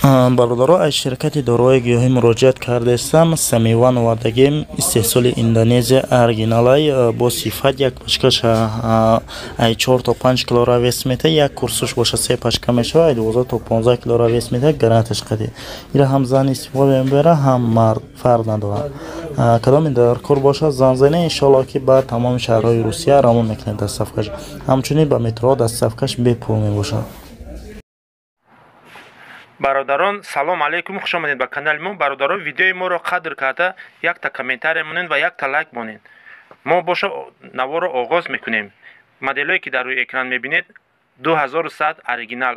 Бародаро, аз ширкати доруҳои гиёҳӣ муроҷиат кардаистам. Самиван овардагим, истеҳсоли Индонезия, оригиналай, бо сифат. Як пачкаш ай 4 то 5 килора вес мета, як курсуш боша се пачка мешава, ай 12 то 15 килора вес мета, гарантияш қади. Ира ҳам зан истифода мебара, ҳам мард, фарқ надорад. Кадоме дар кор бошад, зан зане, иншоалло ки ба тамоми шаҳрҳои Русия равон мекунед доставкаш. Ҳамчунин ба метроҳо доставкаш бепул мебошад. Бародарон, салом алейкум, хуш омадед ба канали мо. Бародарон, видеои моро қадр карда якта комментария монед ва якта лайк монед. Мо боша наворо оғоз мекунем. Моделое ки дар рӯи экран мебинед, 2100 оригинал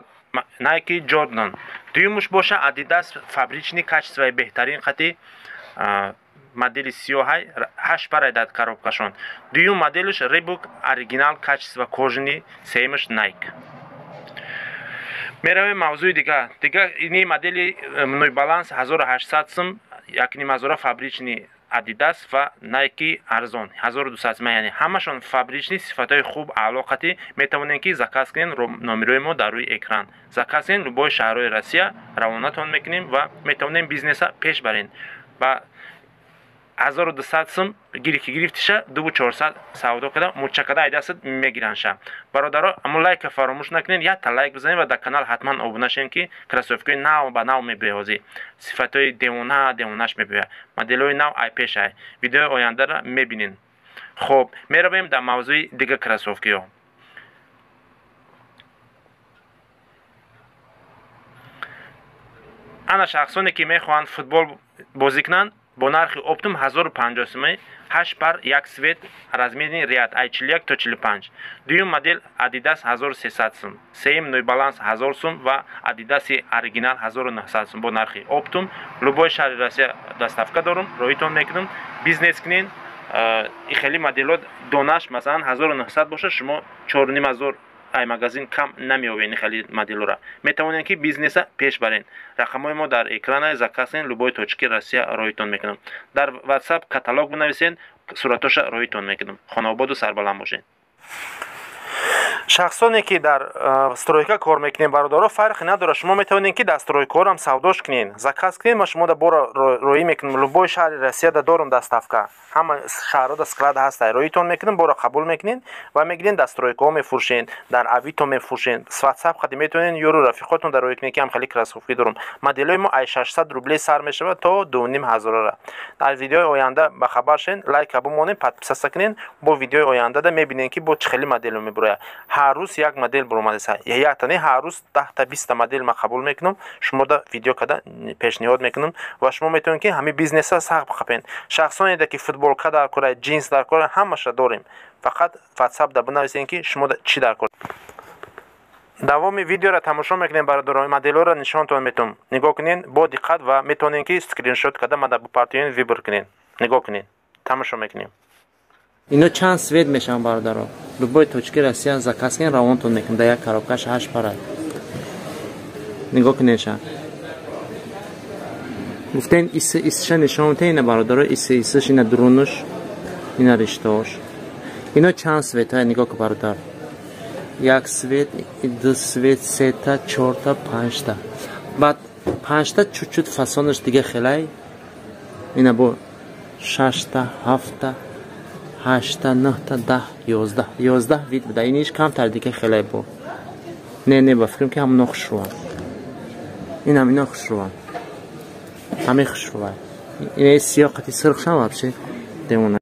Nike Jordan. Дуюмуш боша Adidas фабричный, качествои беҳтарин қати, модели сиёҳай, 8 парай дар коробкашон. Дуюм моделш Reebok оригинал, качество кожаный, сеюмаш Nike. Меравем мавзӯи дигар. Дигар ини модели New Balance 1800 сум, 1500, фабричный Adidas ва Nike арзон 1200 сум, яъне ҳамашон фабричный, сифатҳои хуб, аъло қатӣ. Метавонем ки заказ кунем, номерои мо дар рӯи экран. Заказ кунем, любой шаҳрҳои Россия равонатон мекунем ва метавонем бизнеса пеш барем. Ба 1200 сум гири ки гирифтиша, 2400 савдо карда, мурчакада айдастад мегиранша. Бародаро, аммо лайка фаромӯш накунед, якта лайк бизанед ва дар канал ҳатман обуна шавед, ки кроссовкаи нав ба нав мебиёзӣ, сифатҳои девона девонаш мебиёяд, моделҳои нав ай пешай. Видеои ояндаро мебинед. Хоб, меравем дар мавзӯи дигар кроссовкиҳо. Ана шахсоне ки мехоҳанд футбол бозӣ кунанд, бо нархи оптом 1050 сумай, 8 пар, як цвет, размерный ряд ай 41 то 45. Дуюм модел Adidas 1300 сум, сеюм New Balance 1000 сум ва Adidas оригинал 1900 сум бо нархи оптом. Любой шаҳри Россия доставка дорум, роҳитон мекунам. Бизнес кунен, и хеле моделот донаш масалан 1900 боша, шумо 4500 ай магазин кам намеёбед. Хеле моделора метавонед ки бизнеса пеш барен. Рақамҳои мо дар экрана, заказ кунед, любой точки Россия роҳитон мекунам. Дар WhatsApp каталог бинависед, суратоша роҳитон мекунам. Хонаободу сарбаланд бошед. Шахсоне ки дар стройка кор мекунед, бародаро, фарқе надорад, шумо метавонед ки дар стройкаҳорам савдош кунед. Заказ кунед, ма шумо да бора роҳӣ мекунам. Любой шаҳри Россия да дорум доставка, ҳама шаҳрҳо да склад ҳаста, роҳитон мекунам, бора қабул мекунед ва мегиред, дар стройкаҳо мефурӯшед, дар Авито мефурӯшед. WhatsApp қади метавонед ёру рафиқотон дар роҳӣ кунед, ки ҳам хеле кроссовки дорум. Моделҳои мо ай 600 рублей сар мешавад то 2500-ра. Дар видеои оянда ба хабар шавед, лайка бимонед, подписаться кунед. Бо видеои ояндада мебинед, ки бо чӣ хеле модело мебурояд. Ҳар рӯз як модел буромадаст, якта не, ҳар рӯз 10-та, 20-та модел ма қабул мекунам, шумода видео када пешниҳод мекунам ва шумо метавонед ки ҳамин бизнеса сахт бихапед. Шахсоне ки футболка дар кора, ҷинс дар кора, ҳамаша дорем. Фақат WhatsApp да бинависед, ки шумо чӣ дар кор. Давоми видеоро тамошо мекунем, бародарон, моделҳоро нишонтон метавам. Нигоҳ кунед бо диққат ва метавонед ки скриншот карда мада бипартоед, выбор кунед. Нигоҳ кунед, тамошо мекунем. Ино чанд цвет мешаванд, бародаро. Любой точки Россия заказ кунед, равонтон мекунам. Дар як коробкаш ҳашт пара. Нигоҳ кунедша. Гуфтем, иси исиша нишон метаҳ, ина, бародаро, иси исиш, ина дурунуш, ина риштаош. Ино чанд цветҳоя, нигоҳ ку, бародар. Як цвет, ду цвет, сета, чорта, панҷта. Баъд панҷта чуть-чуть фасонаш дига хелай. Ина бо шашта, ҳафта, ҳашта, нӯҳта, 10, 11, 11 вид буда. Иниш камтар дига хелай бо. Не, не, ба фикрам ки ҳамоно хушрӯванд. Инам ино хушрӯванд. Ҳамин хушрӯванд. Ина сиёҳ қати сирхшам вообще девона.